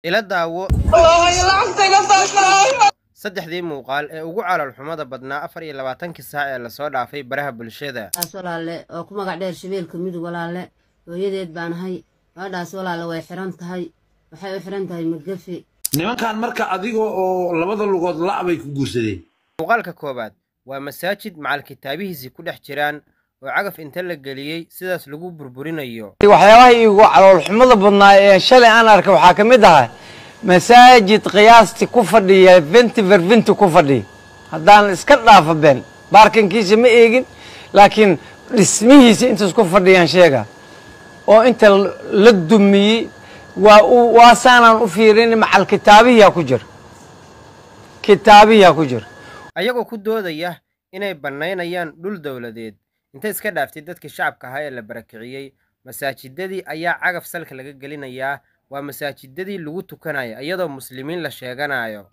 Ila daawo saddexdii muuqaal ee ugu caloolxumada badnaa 24-kii saac ee lasoo dhaafay baraha bulshada. Taas walaalle oo ku magac dheer Shabeelka Mudug, walaalle hooyadeed baan ahay. Gabadhaas walaalle way xiran tahay, waxay u xiran tahay magafe nimankan. Marka adiga oo labada lugood la' bay ku guursadeen. Muuqaalka koowaad waa masaajid macal kitaabihiisii ku dhex jiraan oo cagaf inta la geliyey sidaas lagu burburinayo. Waxyaabaha iigu caloolxumada badnaa ee shalay aan arkay waxaa ka mid ahaa masaajid qiyaastii ku fadhiya 20 ver 20 ku fadhiya. Haddaan iska dhaafa been, baarkinkiisa ma eegin, laakiin dhismihiisa intaas ku fadhiyaan sheega oo inta la dumiyey waa u waa saanaan u fiirin, macal kitaabihiyaa ku jira, kitaabihiyaa ku jira. Ayagoo ku doodaya inay bannaynayaan dhul dowladeed, inta iska dhaaftay dadkii shacabka ahaa ee la barakiciyey, masaajidadii ayaa cagaf salka laga gelinayaa. Waa masaajidadii lagu tukanaya iyadoo muslimiin la sheeganayo.